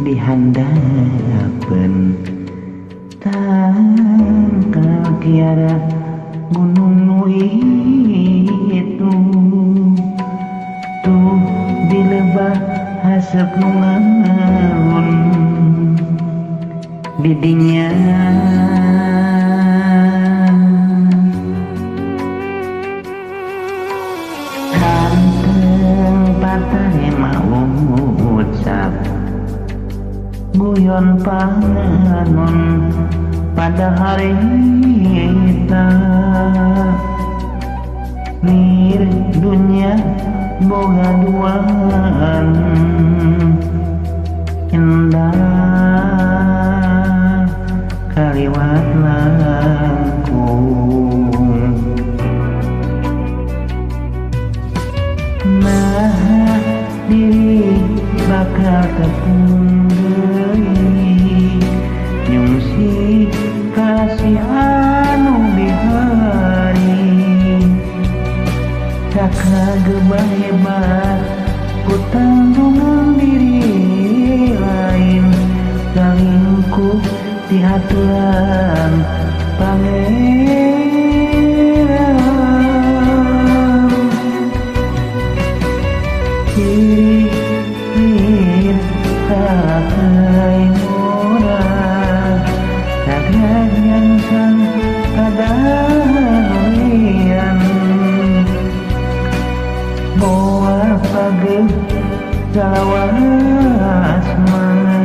Dihandapeun tangkal kiara gunung nu itu tuh di lebah haseup nu ngalun di dinya. Kanteng patarema ucap guyon panon pada harita lir dunya boga duaan indah kaliwat langkung. Nah diri bakal tepung deui nyungsi kasih anu di hari cakagebah hebat ku tanggungan diri lain salingkuh di aturan pangeran. Diri kakai murah kagak nyangsang kadanulian moal pageuh salawas mana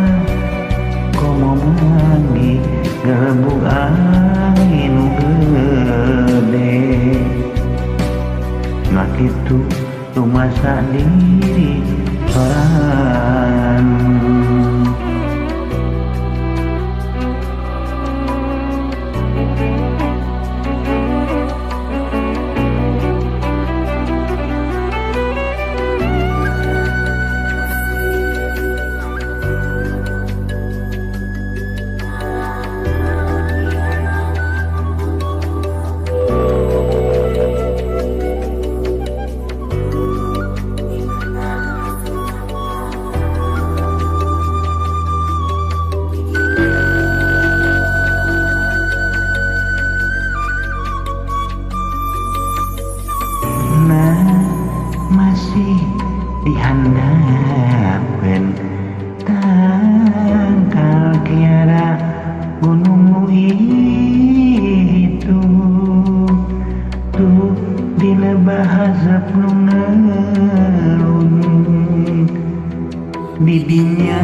komo manggih gelebug angin nu gede. Nah kitu rumasa diri sorangan. Masih dihandapeun tangkal kiara gunung nu itu tuh di lebah haseup nu ngelun di dinya.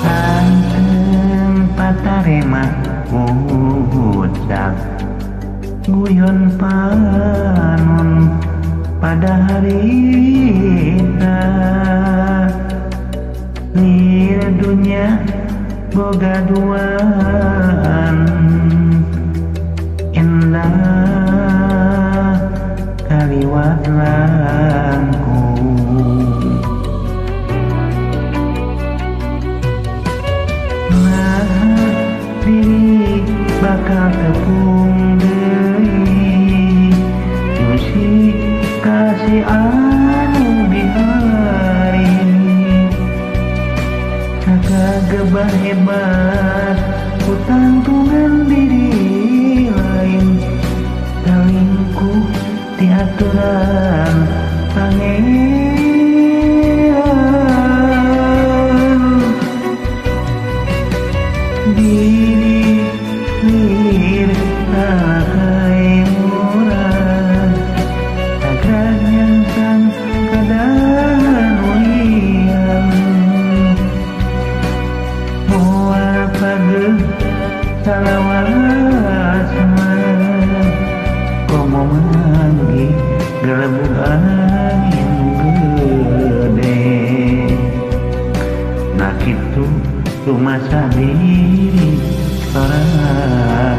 Anteng patarema ucap guyon panon pada harita lir dunya boga duaan indah kaliwat langkung. Nah diri bakal tepung deui nyusi kasih anu di hari kakagebah hebat ku tangtungan diri lain salingkuh di aturan pangeran. Diri lir kakai murah kagak nyangsang kadanulian moal pageuh salawas mah komo manggih gelebug angin gede. Nah kitu rumasa diri sorangan.